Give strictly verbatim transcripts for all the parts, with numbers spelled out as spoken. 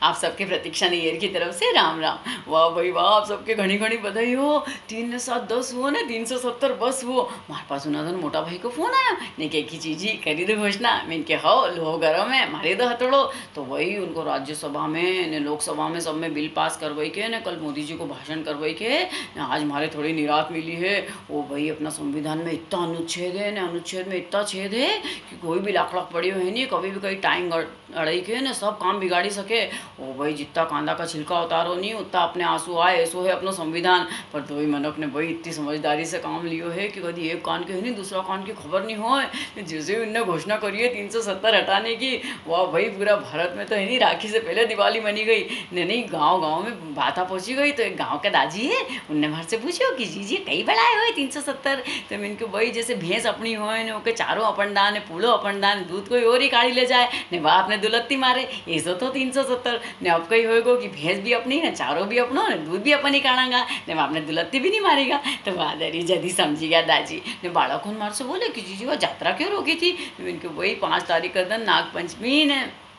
आप सबके प्रतीक्षा नैयर की तरफ से राम राम। वाह भाई वाह, आप सबके घणी घणी बधाई हो। तीन ने सात दस हुओ ने, तीन सौ सत्तर बस हुओ। मारे पास उना दन मोटा भाई को फोन आयो ने, के कि जीजी, करी दो घोषणा। मैंने के, "हो, लोहो गरम है, मारी दो हथौड़ो।" तो वही उनको राज्यसभा में ने लोकसभा में सब में बिल पास करवाई के ने, कल मोदी जी को भाषण करवाई के ने, आज मारे थोड़ी निरात मिली है। ओ भाई, अपना संविधान में इतना अनुच्छेद है ने, अनुच्छेद में इतना छेद है कि कोई भी लाख लाख पड़ियो है नी, कभी भी कहीं टांग अड़-, अड़ाई के ने सब काम बिगाड़ी सके। ओ भाई, जितना कांदा का छिलका उतारो नी, उतना अपने आंसू आए, ऐसो है अपनो संविधान। पर दोई मनक ने भाई इतनी समझदारी से काम लियो है कि कदी एक कान के है नी, दूसरा कान की खबर नी होए। जैसे ही उनने घोषणा करी है तीन सौ सत्तर हटाने की, वाह भाई, पूरा भारत में तो है नी, राखी से पहले दिवाली मनी गई। ने नी, गांव गांव में बाता पहुंची गई, तो एक गांव के दाजी है, उनने मार से पूछो कि जीजी, कई बलाए होए तीन सौ सत्तर? तो मैंने कहो, भाई, जैसे भैंस अपनी होए ने, ओके चारो अपन दां, ने पूलो अपन दां, ने दूध कोई और ही काढ़ी ले जाए, ने वा अपने दुलत्ती मारे, ऐसो तो तीन सौ सत्तर। ने अब कई होएगो कि भैंस भी अपनी, ने चारो भी अपनो, ने दूध भी अपन ही काढ़ांगा, ने वा अपने दुलत्ती भी नी मारेगा। तो वा दरी जदी समझी गया दाजी। ने बालक होन मार से बोले कि जीजी, वा जात्रा क्यों रोकी थी? तो मैंने कहो, भाई, पाँच तारीख का दिन नाग पंचमी ने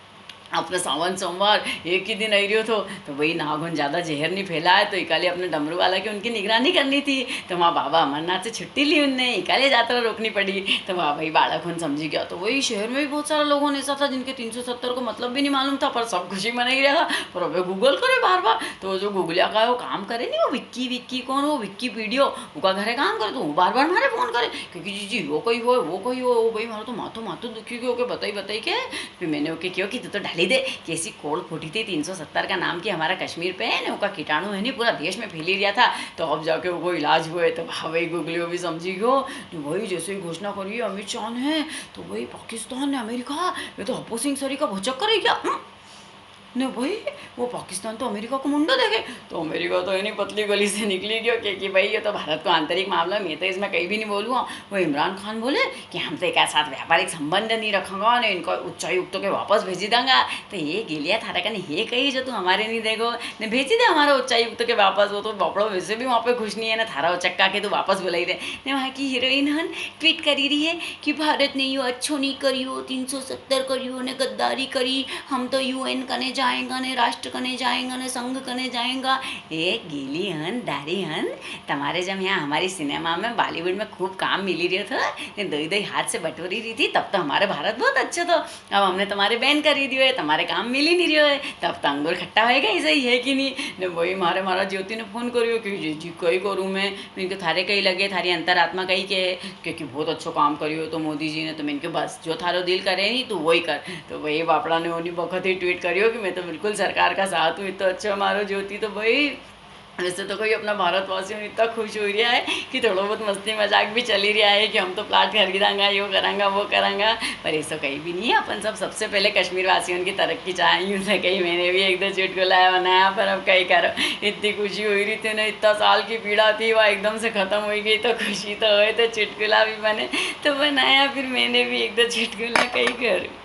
अपने सावन सोमवार एक ही दिन आई रह्यो थो, तो भाई, नाग होन ज्यादा जहर नी फैलाए, तो इकाले अपने डमरू वाला के उनकी निगरानी करनी थी। तो वां बाबा अमरनाथ से छुट्टी ली उनने, इकाले जात्रा रोकनी पड़ी। तो वां भाई, बालक होन समझी गया। तो वही शहर में भी बहुत सारा लोग होन ऐसा था जिनके तीन सौ सत्तर को मतलब भी नी मालूम था, पर सब खुशी मनाई रहा। पर अबे Google करे बार बार, तो जो गुगलिया का वो काम करे नी, वो विक्की, विक्की कौन, वो विक्की पीडियो, उका घरे काम करे, तो वो बार बार मारे फोन करे, क्योंकि जीजी, वो कई होए, वो कई होए, ओ भाई, मारो तो माथो, माथो दुखी गयो, ओके बताई, बताई के। फिर मैंने ओके कहो कि तू तो ढाली दे कि ऐसी कोल फूटी थी तीन सौ सत्तर का नाम की हमारा कश्मीर पे है ने, ओका कीटाणु है नी, पूरा देश में फैली रहा था, तो अब जाके वो इलाज हुए। तो वां भाई, गुगलियो भी समझी गयो। ने भाई, जैसे ही घोषणा करी अमित शाह ने, तो भाई, पाकिस्तान ने अमेरिका, ये तो हप्पू सिंह सरीका भौचक्का रही गया। हम्म? ने भाई, वो पाकिस्तान तो अमेरिका को मुंडो देखे, तो अमेरिका तो इनी पतली गली से निकली गयो, क्योंकि भाई, ये तो भारत को आंतरिक मामला, मैं तो इसमें कई भी नी बोलूँगा। वो इमरान खान बोले कि हम तो इका साथ व्यापारिक संबंध नी रखांगा, ने इनका उच्चायुक्त के वापस भेजी दांगा। तो ये गेलिया, थारे कने है कई जो तू हमारे नी देगो, ने भेजी दे हमारा उच्चायुक्त के वापस। वो तो बापड़ो वैसे भी वां पे खुश नी है, ने थारा उचक्का के तू वापस बुलाई दे। ने वां की हीरोइन हन ट्वीट करी री है कि भारत ने यो अच्छो नी करियो, तीन सौ सत्तर करियो ने गद्दारी करी, हम तो यूएन कने जाएंगा ने, राष्ट्र कने जाएंगा ने, संघ कने जाएंगा। ए गेली हन, दारी हन, तमारे जब यहाँ हमारी सिनेमा में, बॉलीवुड में खूब काम मिली रह्यो थो, ने दोई दोई हाथ से बटोरी री थी, तब तो हमारे भारत बहुत अच्छो थो। अब हमने तमारे बैन करी दियो है, तमारे काम मिली नी रह्यो है, तब तो अंगूर खट्टा होएगा ही सही, है कि नी? ने वही मारे मारा ज्योति ने फोन करियो कि जीजी, कई करूँ मैं? मैंने कहा, थारे कई लगे, थारी अंतरात्मा कई के है? क्योंकि बहुत अच्छो काम करियो तो मोदी जी ने, तो मैंने कहा, बस, जो थारो दिल करे नी, तू वही कर। तो वही बापड़ा ने उनी बखत ही ट्वीट करियो कि मैं तो बिल्कुल सरकार का साथ हूँ, इतना अच्छा मारो ज्योति तो भाई। वैसे तो कोई अपना भारतवासियों में इतना खुश हो रहा है कि थोड़ा बहुत मस्ती मजाक भी चली रहा है कि हम तो प्लाट खरीदांगा, यो करांगा, वो करांगा, पर ऐसा कई भी नी है। अपन सब सबसे पहले कश्मीर वासियों की तरक्की चाहे, यूं से कई मैंने भी एक दो चुटकुला बनाया, पर अब कई करो, इतनी खुशी हुई री थी ना, इतना साल की पीड़ा थी, वो एकदम से खत्म हुई गई, तो खुशी तो होए, तो चुटकुला भी बने, तो बनाया फिर मैंने भी एक दो चुटकुला, कई करूँ।